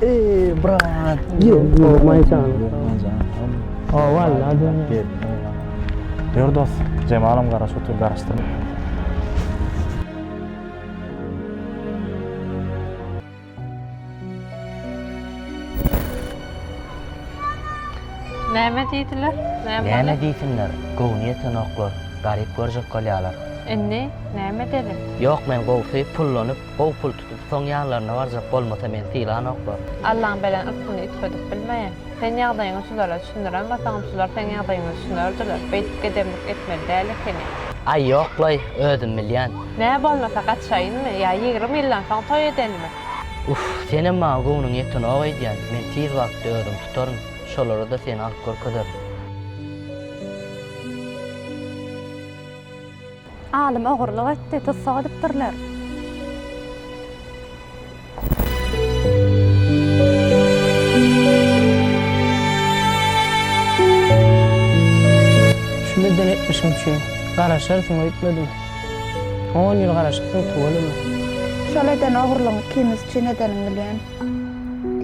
Eee, brat. Maýjan. O, walla. Ýör dost, Jemalam garaşyp otyr, garaşdyrma. Näme diýdiler? Näme Näme diýsinler, göwni ýetenoklar, garyp görjek bolýarlar. Indi näme edeli? Ýok, men gowsy pullanyp, gowy pul tutup, soň ýanlaryna barjak, bolmasa meni sylanoklar. Allaň beren yrsgyny üýtgedip bilmeýär. Sen ýagdaýyňy şulara düşündiren bolsaňam, şular seň ýagdaýyňa düşünerdiler. Beýdip gedemlik etmeli däl ekeni. Aý, ýok-laý, özüm bilýän. Nä bolmasa gaçaýynmy ýa 20 ýyldan soň toý edelimi? Uff, senem maňa göwnüň ýetenok öýdýän, men tiz wagtda özüm tutaryn, şolara-da seni alyp görkezerin. Alym ogurlyk etdi, tussag edipdirler. Şu beden etmişiň üçin garaşarsyň öýtmedim. On ýyl garaşypsyň tüweleme. Şol eden ogurlygyň ikimiz üçin edenin bilýän.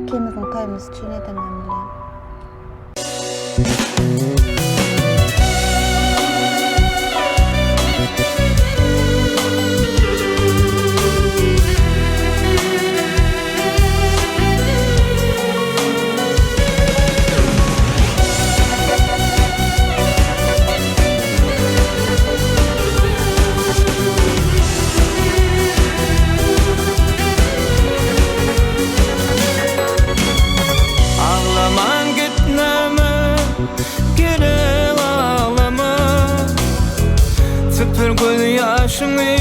Ikimiziň toýumyz üçin edeninem bilýän. Aglaman gitneme gerek aglama Süpür göz ýaşyňy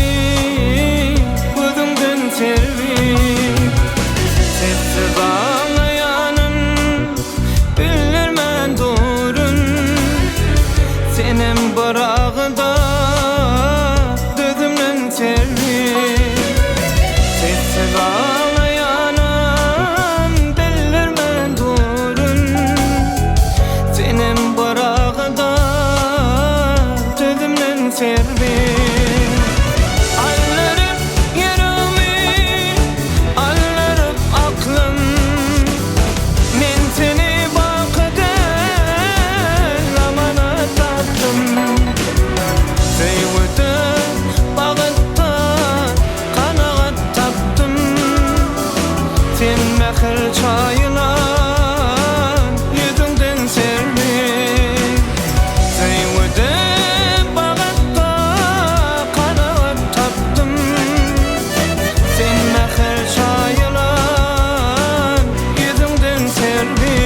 gözüňden serwip Sessiz aglaýanym bildirmän durun Senem bir agyda dözümden serwip Sessiz aglaýanam bildirmän durun Senem bir agyda dözümden serwip Aldyryp ýüregimi, aldyryp aklym Men seni baky däl amanat tapdym Söýgüde, bagtda kanagat tapdym Sen mähir çaýylan ýüzüňden serwi Söýgüde, bagtda kanagat tapdym Sen mähir çaýylan ýüzüňden serwi.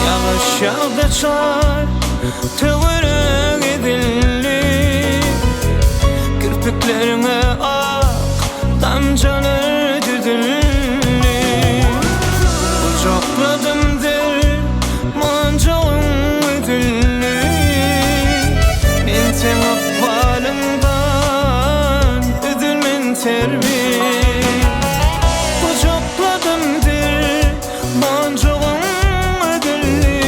Ýagyş ýagdy çar töwerek edildi Kirpikleriňe ak damjalar düzüldi Gujakladym der monjugyň üzüldi Men seň ykbalyňdan üzülmen serwi Gujakladym der monjugyň üzüldi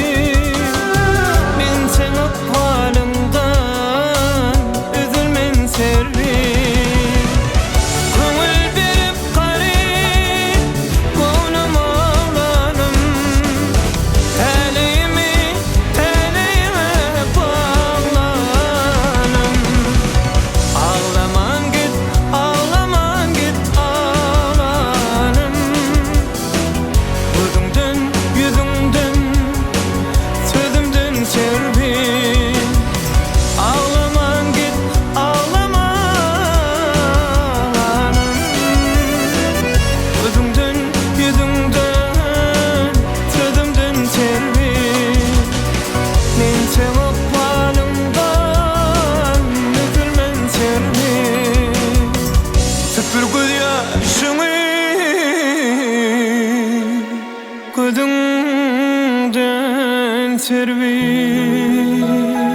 Men seň ykbalyňdan üzülmen serwi. serwi.